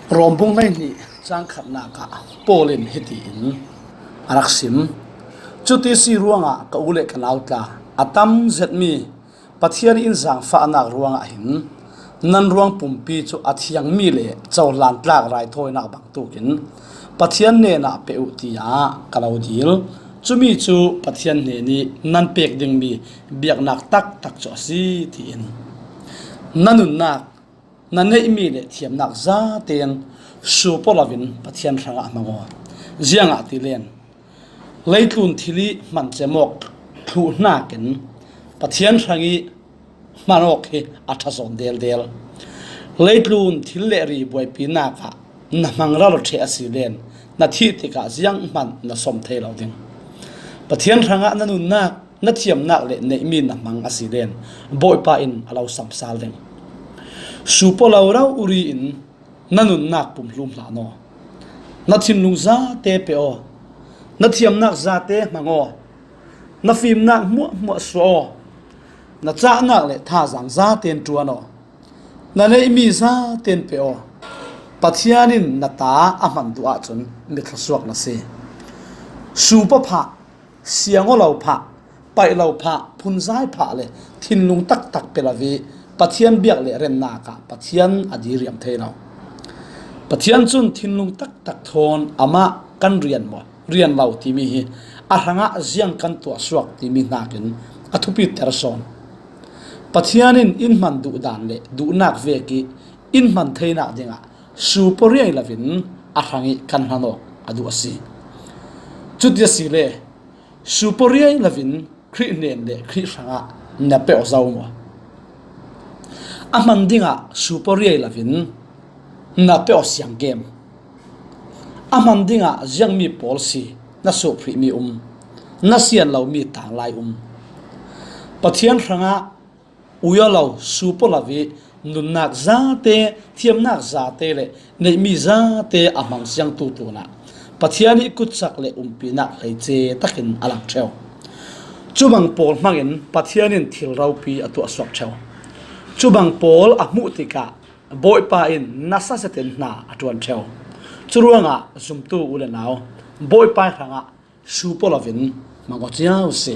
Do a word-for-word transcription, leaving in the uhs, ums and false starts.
Rom bung hleihnih cang khatnak ah Paul in hitiin a rak sim: Cuti si ruangah ka u le ka nau tla, a tam zetmi Pathian in zaangfahnak ruangah hin nan ruang pumpi cu a thiangmi le cohlan tlak raithawinak bangtukin Pathian hnenah pe uh, tiah ka lo dil. Cumi cu Pathian hnen i nan pek dingmi biaknak taktak cu a si, tiin. Na nunnak, na neihmi le thiamnak zaten supaw loin Pathian hrangah hmang aw. Ziangahtile leitlun thil i hman cemawk thluh hnakin Pathian hrang i hman awk hi a ṭha zawn deldel. Leitlun thil le ri buaipinak ah na hmang ralṭheh asile na thih tikah zianghman na sawm thei lo ding. Pathian hrangah na nunnak, na thiamnak le neihmi na hmang asile Bawipa in a lo samsal ding. Supaw lo rori in na nunnak pumhlum hlah aw. Na thinlung zate pe aw. Na thiamnak zate hmang aw. Na fimnak hmuahhmuah suah aw. Na cahnak le thazaang zaten ṭuan aw. Na neihmi zaten pe aw. Pathian in na ta a hman duh ahcun mitthluasuak na si. Supaw phah, siang aw lo phah, paih lo phah, phunzai phah le thinlung taktak pe lo i Pathian biak le rennak ah Pathian a diriam thei lo. Pathian cun thinlung taktak thawn amah kan rian maw, rian lo timi hi a hrangah ziang kan tuahsuak timi hnakin a thupiter sawn. Pathian in in hman duh dan le duhnak vek i in hman theinak dingah supaw riai loin a hrang i kan hlan awk a duh a si. Cuti asile supaw riai loin Khrih hnen le Khrih hrangah na pe aw zo maw? A hman dingah supaw riai loin na pe aw siangkem. A hman dingah ziangmi pawl si na suhphrihmi um, na sian lomi tanglai um. Pathian hrangah ui aw lo, supaw lo i nunnak zate, thiamnak zate le neihmi zate a hmang siangtu tlunah Pathian i kutcak le umpinak hleice takin a lang ṭheu. Cubang pawl hmangin Pathian in thil ropi a tuahsuak ṭheu. Cubang pawl a hmuh tikah Bawipa in nasa zetin hna a ṭuan ṭheu. Curuangah zumtu u le nau, Bawipa hrangah supaw loin hmang aw cio si.